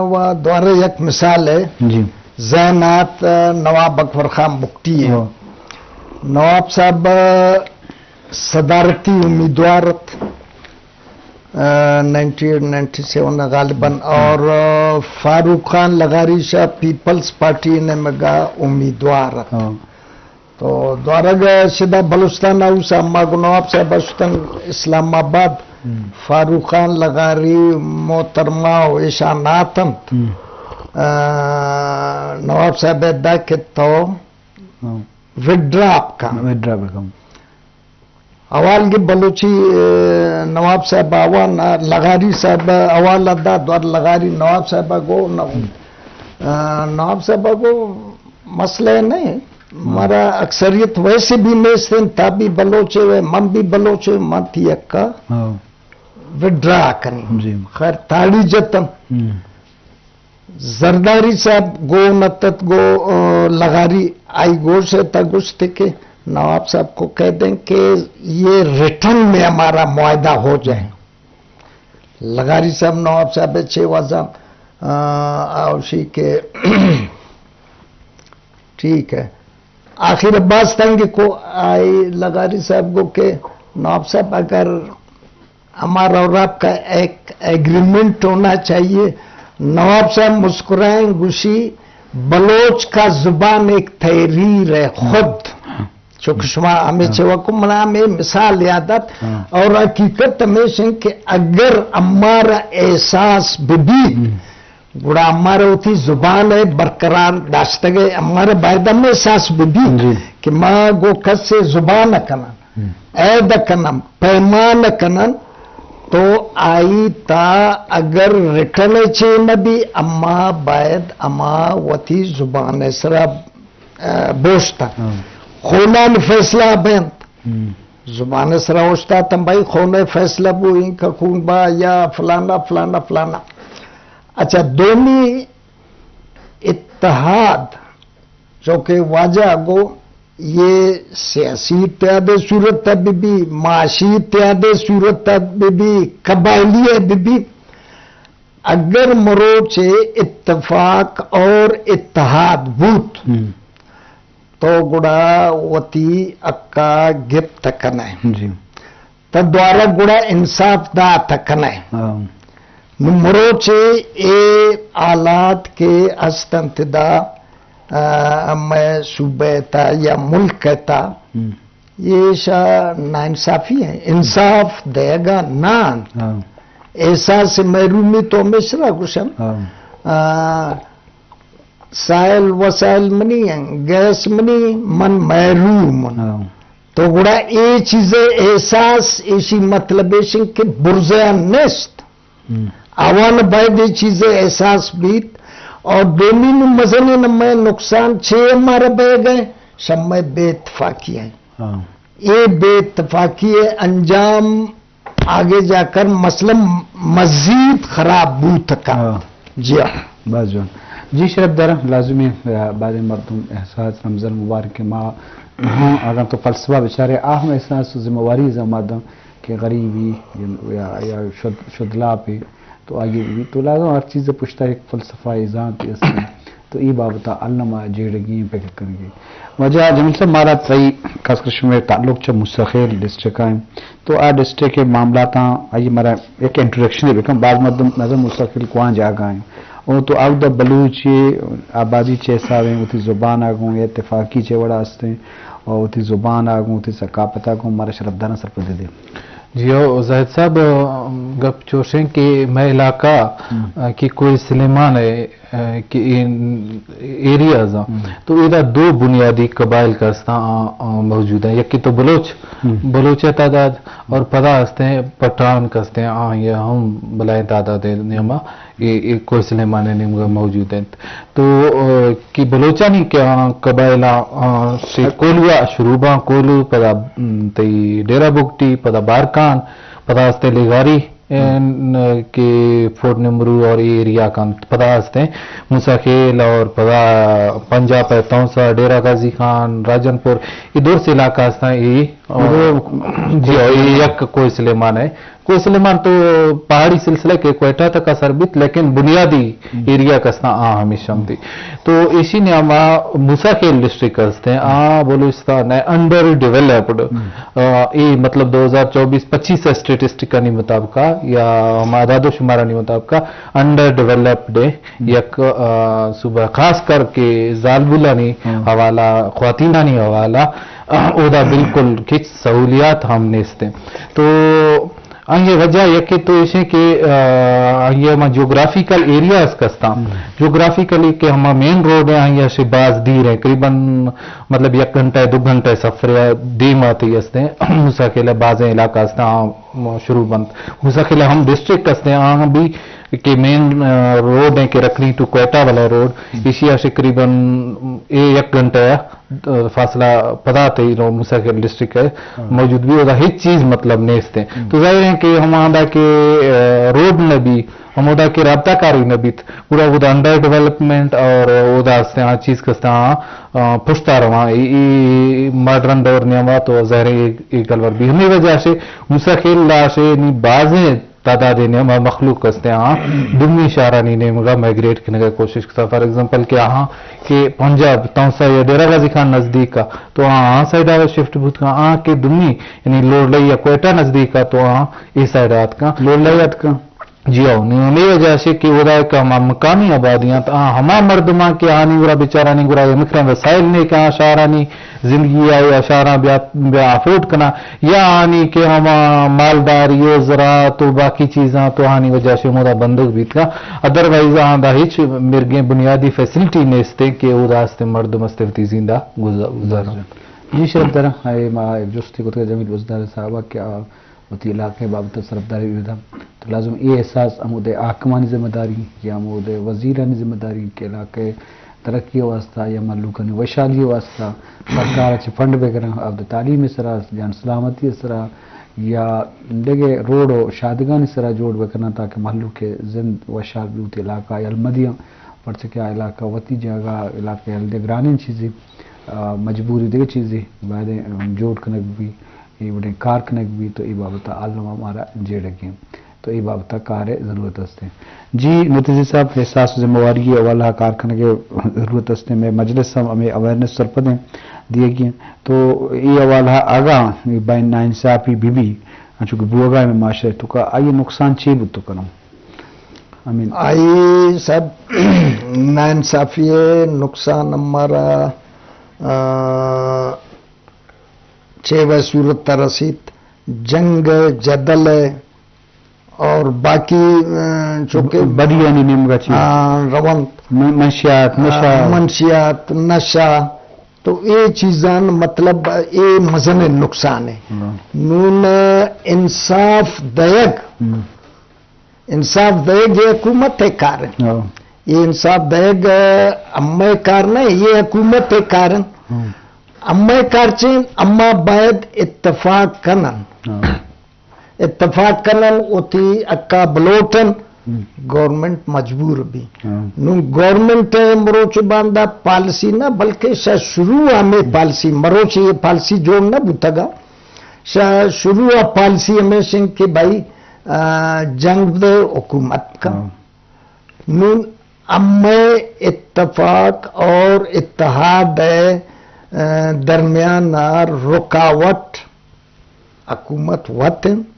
و دوارہ یک مثال ہے۔ جی۔ ذہن آت، آ، نواب اکبر خان بگٹی ہے۔ ہاں۔ نواب صاحب، آ، صدارتی امیدوار ات، آ، نائنٹین نائنٹی سیون غالباً، ہاں۔ اور، آ، فاروق خان لغاری شاہ پیپلز پارٹی نیمگا امیدوار ات۔ ہاں۔ تو دوارگ شدہ بلوچستان ہاؤس، اما گو نواب صاحب اشتن اسلام آباد، ہم۔ فاروق خان لغاری محترمہ و ایشان آتنت۔ ہم۔ آ، نواب صاحب دا کہ تو ہاں۔ وڈراپ کا۔ وڈراپ کا۔ اول کہ بلوچی، آ، نواب صاحب آوان، آ، لغاری صاحب اول دا دوار لغاری نواب صاحب گو نہ۔ ہم۔ آ، نواب صاحب گو مسئلہ نہیں۔ ہاں۔ مارا اکثریت ویسے بھی نیست انت، تا بھی بلوچے وے، من بھی بلوچے، من تی یکا ہاں۔ وڈرا کنی۔ جی۔ خیر، تاڑی جتم۔ ہم۔ زرداری صاحب گو نتت گو، آ، لغاری آئی گوش ہے تا گوشتے کہ نواب صاحب کو کہہ دیں کہ یہ ریٹن میں ہمارا معاہدہ ہو جائے۔ لغاری صاحب نواب صاحب چے وزم، آ، آوشی کہ ٹھیک ہے۔ آخر عباس تنگ کو آئی لغاری صاحب کو کہ نواب صاحب اگر ہمارا اور آپ کا ایک ایگریمنٹ ہونا چاہیے۔ نواب صاحب مسکرائیں گوشی، بلوچ کا زبان ایک تحریر ہے خود۔ چونکہ شما ہمیں ہاں۔ چہ وقت منا ہمیں مثال یاد ات ہاں۔ اور حقیقت ہمیش ہیں کہ اگر ہمارا احساس بھی ہم۔ گڑا ہمارا وتی زبان ہے برقرار داشتگ ہے، ہمارا باید ہم احساس بھی بھی جی۔ کہ ما گو کس سے زبان کنن، ہم۔ عید کنن، پیمان کنن، تو آئی تا اگر ریٹن چے نہ بھی، اما باید اما وتی زبان سرا، آ، بوشتن۔ ہاں۔ خونان فیصلہ بینت۔ ہم۔ زبان سرا اوشتاتن بھائی، خون فیصلہ بو، ان کا خون با یا فلانا، فلانا، فلانا۔ اچھا، دومی اتحاد، جو کہ واجہ گو، یہ سیاسی اتحاد صورت بی بی، معاشی اتحاد صورت بی بی، قبائلی بی بی، اگر مروچے اتفاق اور اتحاد بوت، ہم۔ تو گڑا وتی حقا گپت کنئے۔ جی۔ تا دوارہ گڑا انصاف دات کنئے۔ ہاں۔ نو مروچے اے حالات کہ ہست انت دا، آ، مئے صوبہ تا یا ملک تا، ہم۔ ایشا ناانصافی ہے، انصاف دیگا نہ انت۔ ہاں۔ احساس محرومی تو ہمیشرا گوشن۔ ہاں۔ آ، سائل وسائل منی ہیں، گیس منی، من محروم ہوں۔ ہاں۔ تو گڑا اے چیز احساس، ایشی مطلب ایش انت کہ برزیان نیست۔ ہم۔ آوان باید اے چیز احساس بیت۔ اور دومی نو مزنیں مئے نقصان چے مارا بہ گئے، شمئے بے اتفاقی ہیں۔ ہاں۔ اے بے اتفاقی انجام آگے جا کر مسئلہ مزید خراب بوت کنت۔ ہاں۔ جی ہاں۔ باز جوان۔ جی شرف دارم، لازمی، آ، بعض مردم احساس رمضان مبارک ما ہم اگر تو فلسفہ بچارے، آ ہم احساس ذمہ واری زما دم کہ غریبی یا، یا شد-، شدلاپی تو آئی بھی تو لازم ہر چیز پشتا ایک فلسفہ ای زانت است۔ تو ای بابت علم جیڑگی پکر کنگی۔ واجہ جمیل صاحب، مارا تئی خاص کر شمئے تعلق چہ موسی خیل ڈسٹرکٹ آئیں، تو آ ڈسٹرکٹ کے معاملاتاں آئی مارا ایک انٹروڈکشن بکن، بعض مردم نظر موسی خیل کوان جاگا ہیں، او تو آودا بلوچی آبادی چہ حساب ہیں، وتی زبان آگوں یا اتفاقی چہ وڑا ہستیں، اور وتی زبان آگوں، وتی ثقافت آگوں، مارا شرف دارا سرپدے دے۔ جی ہو، زاہد صاحب، گپ چوشیں کہ مئے علاقہ، ہم۔ کہ کوہ سلیمان ہے، کہ ان ایریاز ہیں۔ ہم۔ تو ادا دو بنیادی قبائل کستاں، آ، آ، موجود ہیں۔ یکی تو بلوچ، ہم۔ بلوچ تعداد اور پدا ہستیں پٹھان کستیں، آ، یہ ہم بلائیں تعداد ہے نیما۔ اے، اے کوہ سلیمان ءِ نیمگ ءَ موجود انت۔ تو، آ، کہ بلوچانی کہ آ قبائل آ، آ، سے کولوا شروع باں، کولو، پدا، م، تئی ڈیرہ بگٹی، پدا بارکان، پدا ہستیں لیگاری، ہم۔ ان کہ فورٹ نمرو اور اے ایریا کنت، پدا ہستیں موسی خیل اور پدا پنجاب ءِ تونسہ، ڈیرہ غازی خان، راجن پور، اے دور سے علاقہ ہستاں، اے، آ، جی، اے یک کوہ سلیمان ءِ سلیمان تو پہاڑی سلسلہ کہ کوئٹہ تک اثر بیت، لیکن بنیادی ایریا کستاں آ ہمیشہ ہم تھی۔ تو ایشی نیاما موسیٰ خیل ڈسٹرکٹ ہستیں، آ بلوچستان ہے انڈر ڈیولپڈ۔ اے مطلب دو ہزار چوبیس پچیس اسٹیٹسٹکانی مطابق یا ہما اعداد و شمارانی مطابق انڈر ڈیولپڈ ہے۔ یک، آ، صوبہ خاص کر کہ زالبولانی حوالہ، خواتینانی حوالہ، آ، اودا بالکل کچھ سہولیات ہم نیستیں۔ تو آئی وجہ یکے تو ایشیں کہ، آ، آئی ہما جغرافیکل ایریاز کستاں، جغرافیکلی کہ ہما مین روڈ ہیں، آئی سے باز دیر ہیں، قریباً مطلب یک گھنٹہ، دو گھنٹہ سفر دیم آتی ہستیں۔ موسیٰ خیل بازیں علاقہ ہستاں، آ، شروع بنت۔ موسیٰ خیل ہم ڈسٹرکٹ ہستیں، آ بھی کہ مین، آ، روڈ ہیں کہ رکھنی ٹو کوئٹہ والا روڈ، ایشی سے قریباً اے یک گھنٹہ فاصلہ پدا تئی رو موسیٰ خیل ڈسٹرکٹ ہے موجود بھی، اودا ہچ چیز مطلب نیست ہیں۔ تو ظاہر ہیں کہ ہم آندا کہ، آ، روڈ نہ بھی، ہم اودا کہ رابطہ کاری نہ بیت، پورا اودا انڈر ڈیولپمنٹ اور اودا ہستیں آ چیز کستاں، آ، پشتا رواں، ای، ای ماڈرن دور نیاما تو ظاہر ہیں ای، ای گلور بھی۔ ہمیں وجہ سے موسیٰ خیل لا سے نی بازیں تعداد نیاما مخلوق ہستیں آ دومی شہرانی نیمگا مائگریٹ کنگا کوشش کتا۔ فار ایگزامپل کہ آہاں کہ پنجاب تونسہ یا ڈیرہ غازی خان نزدیک کا تو آ، آ سائیڈ آ شفٹ بوت کا، آ کہ دومی یعنی لوڑلئی یا کوئٹہ نزدیک کا تو آ اے سائیڈ آت کا۔ لوڑلئی آت کا۔ جی ہو، نی ہمیں وجہ سے کہ اودا کہ ہما مقامی آبادیاں تو آ ہما مردماں کہ آنی گرا بیچارانی گرا یہ مکریں وسائل نے کہ آ شہرانی زندگی آئی اشاراں بیا، بیا افورڈ کنا، یا آنی کہ ہما مالداری و زراعت و باقی چیزاں تو آنی وجہ سے مودا بندگ بیت کا۔ ادروائز آن دا ہچ مرگیں بنیادی فیسلٹی نیستیں کہ او داستے مردم است وتی زندہ گزا-، گزارن۔ جی شرف دارا، اے ما جستی کتگا جمیل بزدار صاحبہ کہ آ وتی علاقے بابت سرفداری بیداں۔ تو لازم اے احساس ہمودے حاکمانی ذمہ داری یا ہمودے وزیرانی ذمہ داری کہ علاقے ترقی واسطہ یا مھلوکانی وشحالی واسطہ سرکار چہ فنڈ بگراں، آبد تعلیم سرا، جان سلامتی سرا یا دگہ روڈ و شادگانی سرا جوڑ بکناں تاکہ مھلوک زند وشحال بوت، علاقہ یل مدیاں، پرچہ کہ آ علاقہ وتی جاگہ، علاقہ یل دگرانیں چیزے، آ، مجبوری دگہ چیزے باید جوڑ کنگ بی، اے وڑیں کار کنگ بی تو اے بابت عالم ہمارا جیڑگیں۔ تو اے بابت ء کار ء ضرورت است انت۔ جی نتیجی صاحب، احساس ذمہ واری ء حوالہ ء کار کنگ ء ضرورت است انت۔ مئے مجلس ہم ہمے اویئرنس سرپد انت دیگی انت۔ تو اے حوالہ ء اگاں بین ناانصافی بہ بی، انچو کہ بوگا ہمے معاشرہ توکا، آئی ء نقصان چے بوت کنوں؟ امین۔ آئی صاحب، ناانصافی ء نقصان ہمارا، آ، چے وے صورت ء رسیت، جنگ ء، جدل ء، اور باقی، آ، چونکہ بدیانی نیمگا چی؟ آ، رونت۔ من-، منشیات، آ، نشہ۔ منشیات، نشہ۔ تو اے چیزان مطلب اے مزن نقصان ہے۔ ہاں۔ نون انصاف دیگ، ہم۔ انصاف دیگ یہ حکومت ہے کارن۔ ہاں۔ یہ انصاف دیگ امے کار نہیں، یہ حکومت ہے کارن۔ ہم۔ امے کار چین، اما باید اتفاق کنن۔ ہاں۔ اتفاق کنن، وتی حقا بلوٹن، ہم۔ گورنمنٹ مجبور بی۔ ہاں۔ نوں گورنمنٹ ء مروچ باندا پالیسی نہ، بلکہ شا شروع ہمیں پالیسی، مروچ یہ پالیسی جوڑ نہ بوتگا۔ شا شروع ء پالیسی ہمیش انت کہ بھائی، آ، جنگ دے حکومت کا۔ ہاں۔ نوں امے اتفاق اور اتحاد ء، آ، درمیان ء رکاوٹ حکومت وت انت۔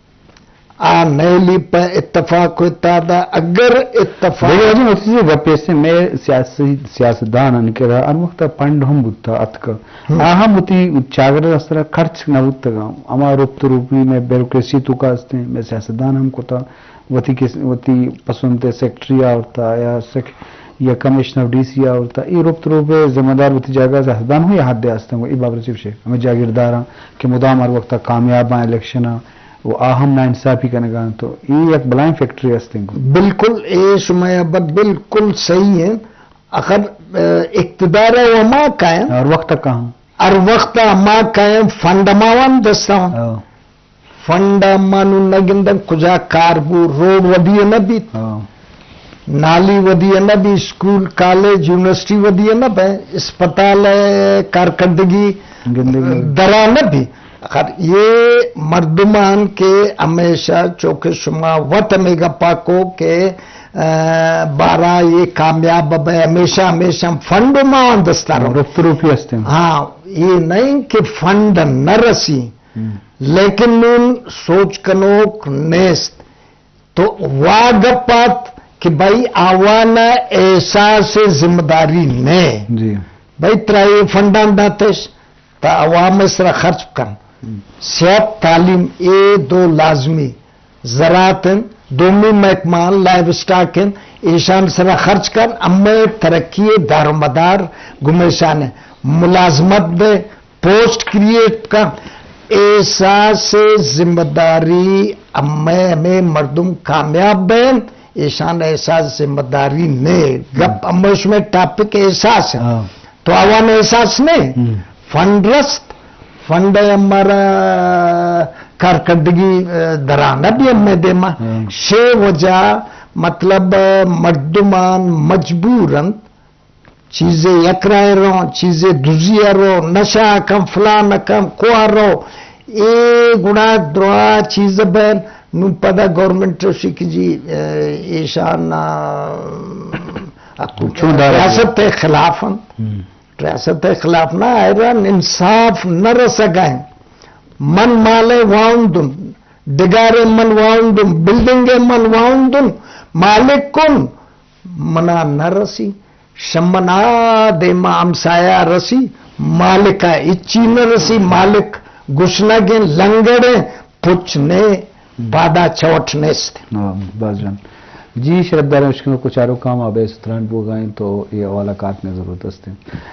آ نیلی پہ اتفاق و اتحاد ء، اگر اتفاق دیکھو، اجی وتی گپے سے میں سیاسی، سیاستدان ان کرا ان وقت پنڈ ہم بوتا اتکا۔ ہم۔ آ ہم وتی چاگرد ء سرا خرچ نہ بوتگا۔ ہما ربط روپی میں بیوروکریسی توکا ہستیں، میں سیاستدان ہم کتا۔ وتی کس-، وتی پسند سیکرٹری آورتا یا سیک-، یا کمشنر ڈی سی آورتا، اے ربط روپ ء ذمہ دار وتی جاگہ ء سیاستدان ہوں یا حد ء ہستن، اے بابت چی گوشے؟ ہمیں جاگیرداراں کہ مدام ہر وقت کامیاب آں الیکشن ء و آ ہم ناانصافی کنگا انت، تو اے یک بلائیں فیکٹری ہستیں۔ بالکل، اے شما ء بات بالکل صحیح ہے۔ آخر، ا، اقتدار ء ہما کائیں۔ ہر وقت کہاں؟ ہر وقت ہما کائیں، فنڈ ہما وان دستاں۔ ہاں۔ فنڈ ء ما نوں نہ گندن کجا کار بو، روڈ ودی ء نہ بیت، ہاں۔ نالی ودی ء نہ بیت، اسکول، کالج، یونیورسٹی ودی ء نہ بئے، اسپتال ء کارکردگی گندگی درا نہ بیت۔ آخر یہ مردمان کہ ہمیشہ چونکہ شما وت ہمے گپا کو کہ، آ، بارہ یہ کامیاب بے، ہمیشہ، ہمیشہ فنڈ ما دستا رو۔ رفت روپی ہستیں۔ ہاں، یہ نہیں کہ فنڈ نہ رسی، ہم۔ لیکن نون سوچ کنوک نیست۔ تو وا گپ آت کہ بھئی آوان احساس ذمہ داری نے۔ جی۔ بھئی ترا یہ فنڈان داتش، تا عوام سرا خرچ کن۔ ہم۔ صحت، تعلیم، اے دو لازمی۔ زراعت انت، دومی محکمہ لائیو اسٹاک انت، ایشان سرا خرچ کن، امے ترقی دارومدار گمیشان انت۔ ملازمت دے، پوسٹ کریئیٹ کن، احساس ذمہ داری، امے ہمے مردم کامیاب بین، ایشان احساس ذمہ داری نے۔ گپ ہم۔ امے شمے ٹاپک احساس ہے۔ ہاں۔ تو آوان احساس نے؟ ہم۔ فنڈ رست، فنڈ ہمارا کارکردگی، آ، درانہ بھی ہمے دیما۔ ہم۔ شے وجہ مطلب مردمان مجبور انت چیزے یک راہ رو، چیزے دوزی رو، نشہ کن، فلان کن، کوہ رو، اے گڑا درا چیز بین، نو پدا گورنمنٹ شی کہ جی، اے، ایشان، آ، چون دار ریاست خلاف ہن۔ ہم۔ ریاست خلاف نہ، ایران انصاف نہ رسگائیں۔ من مالے واؤن دن، ڈگارے من واؤن دن، بلڈنگے من واؤن دن، مالک کن، منا نہ رسی۔ شمنا دیما ہمسایا رسی، مالکا اچی نہ رسی، مالک گشنگیں لنگڑیں پچ نے، بادا چوٹ نیست۔ ہاں، باز جان۔ جی، شرفدار اشکنوک و چاروکاں، ما بے ستران بوگائیں تو یہ حوالہ کارکنگ ضرورت است۔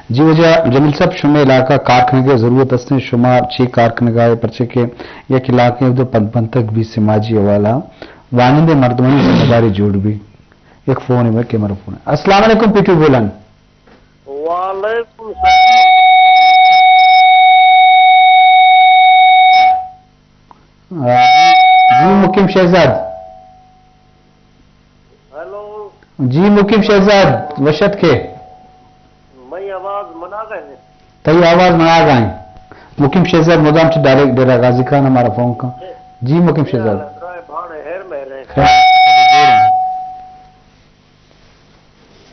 جی، وجہ جمیل صاحب، شما علاقہ کارکنگ ضرورت است، شما چی کارکنگ آئے، پرچے کہ یک علاقے دو پنت پنتک بھی سماجی حوالہ، وانندے مردمانی ذمہ داری جوڑ بھی۔ یک فون ہے، کیمرہ فون ہے۔ السلام علیکم، پیٹو بولن۔ وعلیکم السلام۔ آ، جی مقیم شہزاد۔ ہیلو۔ جی مقیم شہزاد، وشت کے؟ مئی آواز منا گئے؟ تئی آواز منا گئے۔ مقیم شہزاد مدام چہ ڈائریکٹ ڈیرہ غازی خان ہمارا فون کا۔ جی مقیم شہزاد۔ خیر۔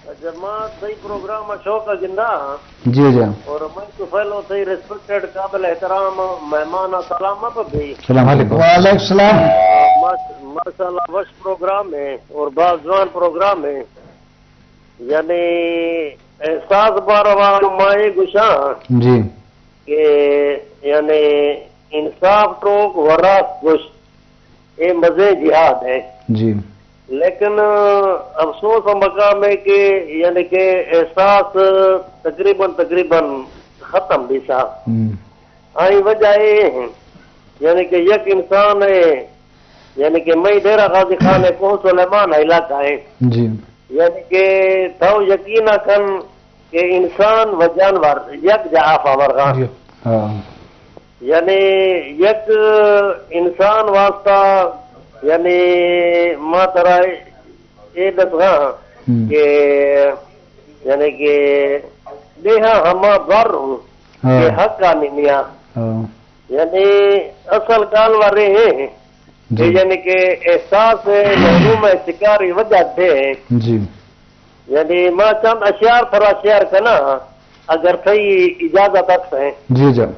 اچھا، ما تئی پروگرام ء شوق ء گنداں۔ جی، جی۔ اور من تو پہلو تئی ریسپیکٹڈ قابل احترام مہمان ء سلام ء بھی۔ السلام علیکم۔ وعلیکم السلام۔ ماش-، ماشاءاللہ وش پروگرام ہے اور باز جوان پروگرام ہے۔ یعنی احساس باروا ما یہ گشاں جی۔ کہ یعنی انصاف ٹوک و راست گوشت، اے مزے جہاد ہے۔ جی۔ لیکن افسوس ء مقام ہے کہ یعنی کہ احساس تقریباً، تقریباً ختم بیسا۔ ہم۔ آئی وجہ اے ہیں، یعنی کہ یک انسان ہے، یعنی کہ مئی ڈیرہ غازی خان ہے، کوہ سلیمان علاقہ ہے۔ جی۔ یعنی کہ تو یقین کن کہ انسان و جانور یک جا آفا ورغاں۔ جی۔ ہاں۔ یعنی یک انسان واسطہ، یعنی ما ترا اے دسغاں ہم۔ کہ یعنی کہ دیہا ہما بر ہوں ہاں۔ کہ حق آنی میاں۔ ہاں۔ یعنی اصل گال ورے ہیں۔ جی۔ کہ یعنی کہ احساس مظلوم شکاری وجہ دے۔ جی۔ یعنی ما چند اشعار ترا شیئر کنا، اگر تئی اجازت است ہیں۔ جی جان۔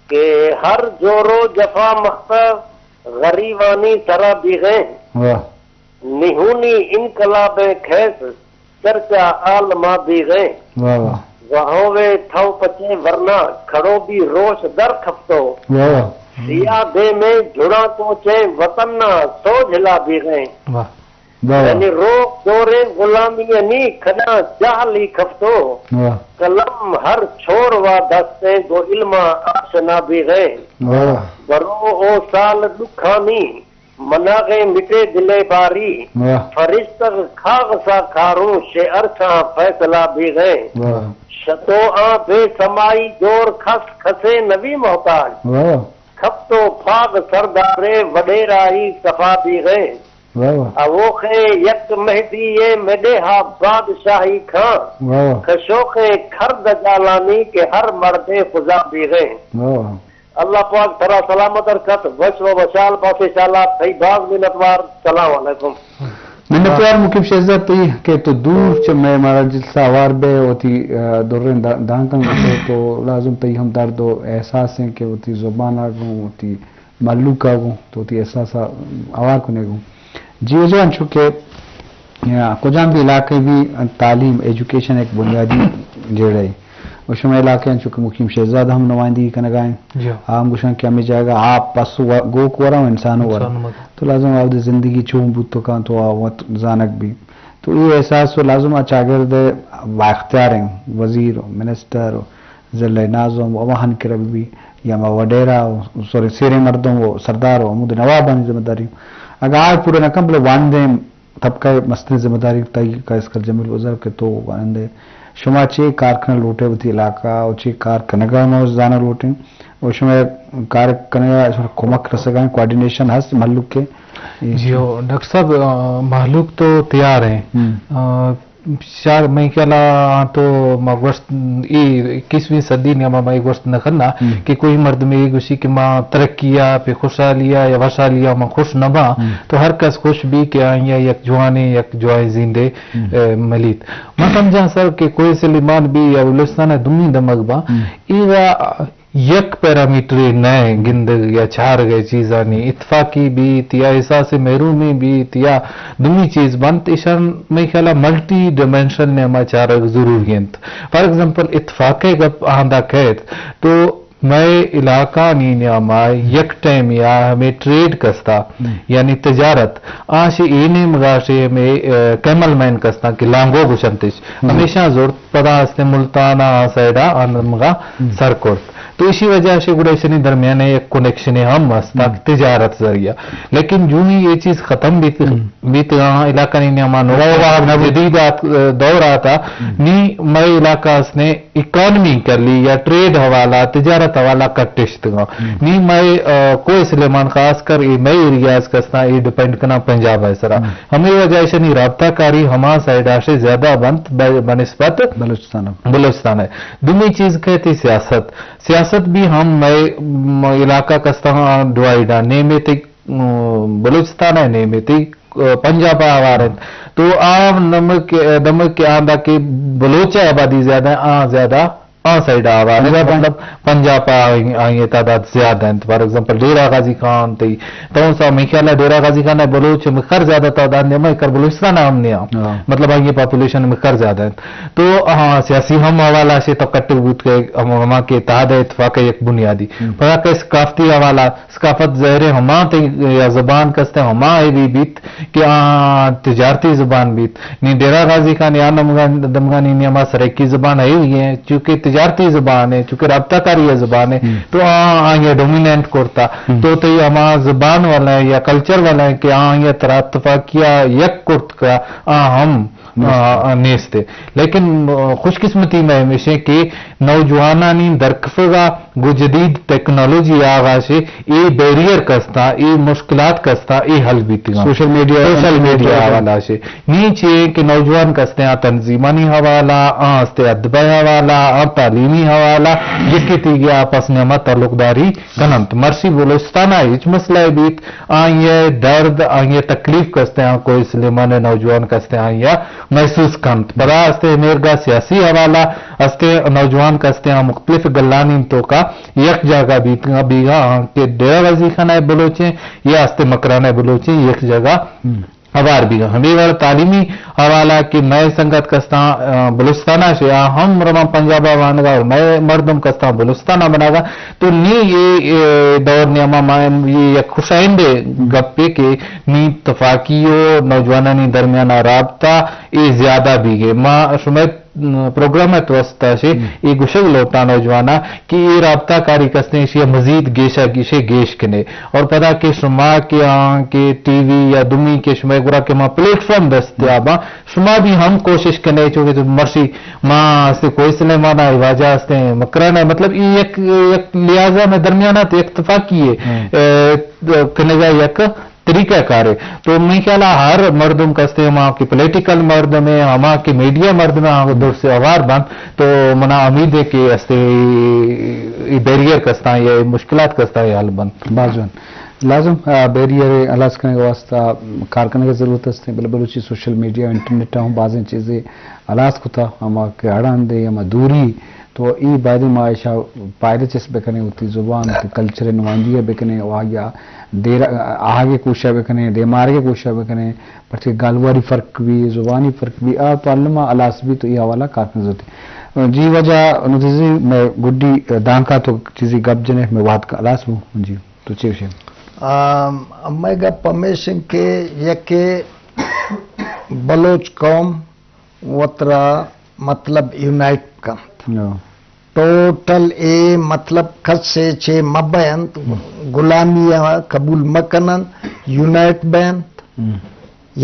کہ ہر جورو جفا مخت غریبانی سرا بیغیں۔ واہ۔ نہونی انقلاب کھیس چرچا عالما بیغیں۔ واہ واہ۔ وہوے تھو پچیں ورنا کھڑو بی روش در کھپتو۔ واہ واہ۔ سیاہ دے میں جھڑا تو چیں وطن نا سوجھلا بیغیں۔ واہ۔ واہ واہ۔ یعنی روک دوریں غلامی انی کھنا جہلی کھپتو۔ واہ۔ قلم ہر چھور وا دستیں گو علما آشنا بیغیں۔ واہ۔ برو او سال دکھانی مناغیں مٹے دلے باری۔ واہ۔ فرشتگ کاغذا کاروں شعر کھاں فیصلہ بیغیں۔ واہ۔ شتو آں بے سمائی جور کھس کھسے نوی محتاج۔ واہ۔ کھپتو پھاغ سردارے وڈیرائی صفا بیغیں۔ واہ واہ۔ اوخیں یک مہدی مڈے ہا بادشاہی کھاں۔ واہ واہ۔ کشوخیں کھر دجالانی کہ ہر مردے خدا بیغیں۔ واہ واہ۔ اللہ پاک ترا سلامت رکھت، وش و وشحال باش انشاءاللہ۔ تئی باز منتوار۔ سلام علیکم۔ منتوار مقیم شہزاد تئی کہ تو دور چہ مئے مارا جلسہ ہوار بئے، وتی، آ، دریں دا-، دانکاں گوشئے تو لازم تئی ہم درد و احساس ایں کہ وتی زبان ءَ گوں، وتی مھلوک ءَ گوں، تو وتی احساس ءَ ہوار کنئے گوں۔ جی واجہ، انچو کہ، آ، کجام بھی علاقے بھی تعلیم، ایجوکیشن ایک بنیادی جیڑہ ہے۔ و شمئے علاقہ انچو کہ مقیم شہزاد ہم نمائندگی کنگا ایں۔ جی ہاں۔ آ ہم گوشاں کہ ہمے جاگہ آپ پس و گوک ورا و انسان ورا۔ انسان ورا۔ تو لازم آ وتی زندگی چون بوت کنت تو آ وت زانگ بی۔ تو اے احساس و لازم آ چاگرد با اختیار ایں، وزیر و منسٹر و ضلع ناظم و ہما ہنکرہ بی یا ہما وڈیرہ و سورے سیریں مردم و سردار و ہمود نوابانی ذمہ داری۔ اگاں آ پورا نہ کن بلے واندیں طبقہ ءِ مستریں ذمہ داری تئی کا اسکر جمیل بزرگ کہ تو وانندہ ئے۔ شما چے کار کنگ لوٹ ئے وتی علاقہ ءَ ءُ چے کار کنگ ءَ ما زانگ لوٹ ایں ءُ شما کار کنگ ءَ شما کمک رسگ ءَ ایں، کوآرڈینیشن ہست مھلوک ءِ؟ جی ہو، ڈاکٹر صاحب، آ، مھلوک تو تیار ایں۔ ہم۔ آ، شار، مئے خیال ءَ آ تو ما گوشت، اے اکیسویں صدی نیاما ما اے گوشت نہ کناں ہم۔ کہ کوئی مردمے اے گوشی کہ ما ترقی ءَ، پہ خوشحالی ءَ یا وشحالی ءَ ما خوش نہ باں۔ ہم۔ تو ہر کس خوش بی کہ آئی ءَ یک جوانیں، یک جوائیں زندے، ہم۔ اے، ملیت۔ ما سمجھاں سر کہ کوہ سلیمان بی یا بلوچستان ءِ دومی دمگ باں، ہم۔ اے را یک پیرامیٹرے نہ ایں گندگ یا چارگ ءِ چیزانی، اتفاقی بیت یا احساس محرومی بیت یا دومی چیز بنت، ایشان مئے خیال ءَ ملٹی ڈائمینشن ءَ ما چارگ ضروری انت۔ فار ایگزامپل، اتفاق ءِ گپ آندا کئیت تو مئے علاقانی نیاما یک ٹائم یا ہمے ٹریڈ کستا، ہم۔ یعنی تجارت، آ شے اے نیمگا شے ہمے، اے، کیمل مین کستا کہ لانگو گوشنتش، ہم۔ ہمیشاں زرت پدا ہستیں ملتان ءَ آ سائیڈ ءَ آ نیمگا ہم۔ سر کرت۔ تو ایشی وجہ ءَ شے گڑا ایشانی درمیان ءَ یک کنیکشنے ہم است، ہم۔ تجارت ذریعہ۔ لیکن جونی اے چیز ختم بیت، ہم۔ بیت آ علاقہ نی نیاما نو جدید آت، دور آتا، ہم۔ نی مئے علاقہ است نے اکانومی کلی یا ٹریڈ حوالہ، تجارت حوالہ کٹشتگاں۔ ہم۔ نی مئے، آ، کوہ سلیمان خاص کر اے مئے ایریاز کستاں اے ڈیپینڈ کناں پنجاب ءِ سرا۔ ہم۔ ہمے وجہ ایشانی رابطہ کاری ہما سائیڈ ءَ شے زیادہ بنت بہ، بنسبت بلوچستان ءَ۔ بلوچستان ءَ۔ دومی چیز کئیت سیاست۔ سیاست بھی ہم مئے، م، علاقہ کستاں ڈیوائیڈ ءَ، نیمے تئی، م، بلوچستان ءَ، نیمے تئی، ا، پنجاب ءَ ہوار انت۔ تو آ نمک، دمک کہ آندا کہ بلوچ ءِ آبادی زیادہ ایں، آ زیادہ آ سائیڈ ءَ ہوار انت، پنجاب ءَ۔ مطلب پنجاب ءَ آئی، آئی تعداد زیادہ انت۔ فار ایگزامپل ڈیرہ غازی خان تئی، تو سا مئے خیال ءَ ڈیرہ غازی خان ءَ بلوچ مکر زیادہ تعداد نے، مئے کر بلوچستان ءَ ہم نے۔ ہاں۔ مطلب آئی پاپولیشن مکر زیادہ انت۔ تو ہاں، سیاسی ہم حوالہ سے تو کٹ بوت کہ ہم، ہما کہ اتحاد ءُ اتفاق ءِ یک بنیادی۔ ہم۔ پدا کہ ثقافتی حوالہ، ثقافت ظاہر ہے ہما تئی یا زبان کستے ہما اے بھی بیت کہ آ تجارتی زبان بیت۔ نی ڈیرہ غازی خان یا نمگان، دمگانی نی ہما سرائیکی زبان ہے ہی ہے، چونکہ تجارتی زبان ہے، چونکہ رابطہ کاری زبان ہے، ہم۔ تو آ، آ یہ ڈومیننٹ کرتا۔ ہم۔ تو تئی ہما زبان والا ہے یا کلچر والا ہے کہ آ یہ ترا اتفاقیہ یک کرت کا آ ہم آ، آ، نیست۔ لیکن، آ، خوش قسمتی مئے ہمیش ایں کہ نوجوانانی درکفگ ءَ گوں جدید ٹیکنالوجی آغا شے، اے بیریئر کستاں، اے مشکلات کستاں، اے حل بیتگاں۔ سوشل میڈیا، سوشل میڈیا حوالہ شے۔ نی چے کہ نوجوان کستیں آ تنظیمانی حوالہ، آ ہستے ادب ءِ حوالہ، آ تعلیمی حوالہ، یکے تیگے آپس نیاما تعلق داری کننت۔ مرشی بلوچستان ءَ ہچ مسئلہ بیت، آئی ءِ درد، آئی ءِ تکلیف کستیں آ کوہ سلیمان ءِ نوجوان کستیں آئی ءَ محسوس کنت۔ پدا ہستیں ہمیرگا سیاسی حوالہ ہستیں نوجوان کستیں آ مختلف گلانی توکا یک جاگہ بیت، بیگا آں کہ ڈیرہ غازی خان ءِ بلوچیں یا ہستیں مکران ءِ بلوچیں یک جاگہ ہم۔ ہوار بیگا۔ ہمے وڑ تعلیمی حوالہ کہ مئے سنگت کستاں، آ، بلوچستان ءَ شے، آ ہم رواں پنجاب ءَ وانگا اور مئے مردم کستاں بلوچستان ءَ بناگا۔ تو نی اے، اے دور نیاما ما یہ یک خوشائندے گپے کہ نی تفاقی و نوجوانانی درمیان رابطہ اے زیادہ بیگے۔ ما شمئے پروگرام ءِ توسط ءَ شے ہم۔ اے گوشگ لوٹاں نوجواناں کہ اے رابطہ کاری کستیں ایشی ءَ مزید گیش ءَ گیشے گیش کنے۔ اور پدا کہ شما کہ آں کہ ٹی وی یا دومی کہ شمئے گورا کہ ما پلیٹ فارم دستیاب آں، شما بھی ہم کوشش کنے، چونکہ تو مرشی ما ہستے کوہ سلیمان ءَ، واجہ ہستیں مکران ءَ، مطلب اے یک، یک لحاظ ءَ مئے درمیان ءَ تو یک تفاقی ہے، ہم۔ اے، کنگا یک طریقہ کار ہے۔ تو میں خیال ہے ہر مردم کستے، ہما کہ پولیٹیکل مردم ہے، ہما کہ میڈیا مردم ہے، ہم دور سے اوار بند، تو منا امید ہے کہ استے یہ بیریئر کستاں یا یہ مشکلات کستاں یہ حل بند۔ باز جوان۔ لازم، آ، بیریئر ہلاس کنگ واسطہ کار کنگ ضرورت است، بلے بلوچی سوشل میڈیا، انٹرنیٹ ہم بازیں چیزیں ہلاس کتا، ہما کہ اڑاند ہے، ہما دوری، تو ای باید ما ایشا پائدہ چست بکنیں، وتی زبان، وتی کلچر نمائندگی بکنیں، و آگیا دیر آہگے کوشش بکنیں، دیمارگے کوشش بکنیں، پرچہ گالواری فرق بھی، زبانی فرق بھی، آ تو علما ہلاس بھی، تو ای حوالہ کار کن ضرورت ہے۔ جی واجہ نوتزی، میں گڈی دانکا تو چیزی گپ جنے، میں وہد کا ہلاس بو۔ جی، تو چی وشے؟ آم، میں گپ ہمیش انت کہ یکے بلوچ قوم وترا مطلب یونائٹ کنت۔ ٹوٹل اے مطلب کسے چے مبینت، غلامی ء قبول مکننت، یونائٹ بینت۔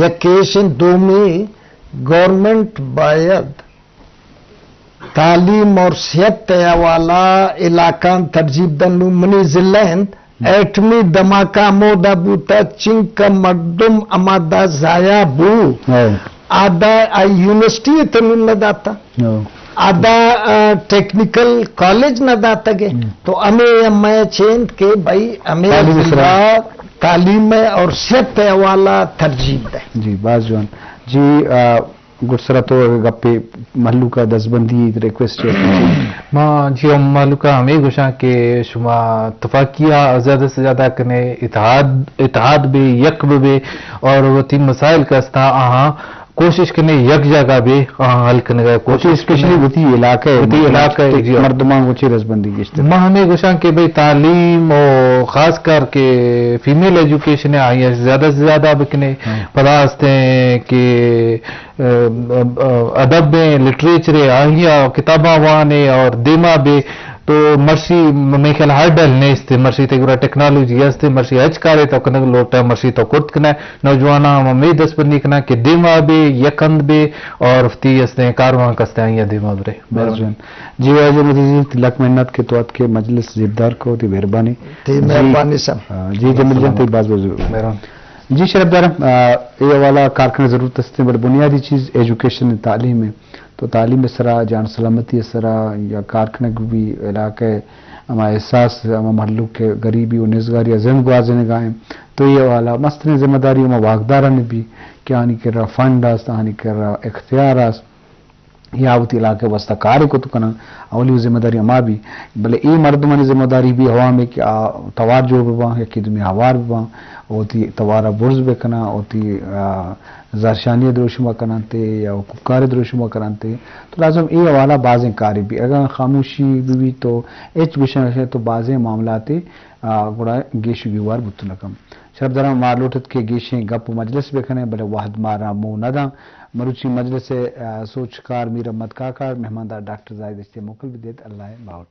یک ایش انت، دومی گورنمنٹ باید تعلیم اور صحت ء حوالہ علاقان ترجیب دن۔ نوں منی ضلع انت، ایٹمی دھماکہ ہمودا بوتا چنکا مردم ہمادا ضائع بو۔ آدا آ یونیورسٹی ء تنون نہ داتا۔ آدا، آ، ٹیکنیکل کالج نہ داتگے۔ تو ہمیں ہمیں چینت کہ بھائی ہمیں تعلیم ء سرا۔ ضلع تعلیم ء اور صحت ء حوالہ ترجیح دے۔ جی، باز جوان۔ جی، آ، گڈسرا تو اگہ گپے مہلوک ء دزبندی ریکویسٹ چے؟ ما جی ہم مہلوک ء ہمیں گوشاں کہ شما تفاقی ء زیادہ سے زیادہ کنے، اتحاد، اتحاد بے، یک بے اور وتی مسائل کا استا آہاں کوشش کنے یک جاگہ بے آہاں حل کنگا کوشش اسپیشلی کنے۔ وتی علاقہ وتی علاقہ، جی۔ مردمان کو چے دزبندی گشتے؟ ما ہمیں گوشاں کہ بھئی تعلیم و خاص کر کے فیمیل ایجوکیشن ہے، آئی زیادہ سے زیادہ بکنے۔ پدا ہستے ہیں کہ ادب بیں، لٹریچر ء، آئی ء کتاباں وان ء اور دیما بے تو مرشی مئے خیال ہر ڈل نیست، مرشی تئی گورا ٹیکنالوجی است، مرشی ہچ کارے تو کنگ لوٹ ء، مرشی تو کرت کنئے۔ نوجواناں ہم ہمے دست بندی کناں کہ دیما بے، یک ہند بے اور وتی استیں کاروان کستیں آئی ء دیما برے۔ بس جان۔ جی واجہ مزید لک منت کہ تو اتکے مجلس زیبدار کو، تئی مہربانی۔ تئی جی۔ مہربانی سر۔ ہاں، جی جمیل جان، تئی باز باز مہربانی۔ جی شرف دارم، آ، اے حوالہ کار کنگ ضرورت است، بلے بنیادی چیز ایجوکیشن، تعلیم ہے۔ تو تعلیم ء سرا، جان سلامتی ء سرا یا کار کنگ بھی علاقہ ء ہما احساس، ہما مہلوک ء غریبی و نزگاری ء زند گوازینگا ہیں۔ تو اے حوالہ مستریں ذمہ داری ہما واکدارانی بھی کہ آنی کرا فنڈ است، آنی کرا اختیار است۔ یا وتی علاقہ ء واستہ کارے کت کناں، اولی ذمہ داری ہما بی، بلے اے مردمانی ذمہ داری بی عوام ء کہ آ توار جوڑ بباں، یکے دومی ہوار بباں، وتی توار ء برز بکناں، وتی، آ، زہرشانی ء دروشم ء کننت یا حقوق کار ء دروشم ء کننت۔ تو لازم اے حوالہ بازیں کارے بی۔ اگاں خاموشی بہ بیت تو ہچ گوشن تو بازیں معاملات، آ، گڑا گیش و گیوار بوت نہ کن۔ شرپداراں، ما لوٹت کہ گیشیں گپ و مجلس بہ کنیں، بلے وہد مارا مو نہ داں۔ مروچی مجلس ء، آ، سوچکار میر احمد کاکڑ، مہماندار ڈاکٹر زاہد اشتی موکل بہ دیت۔ اللہ ء باہوٹ۔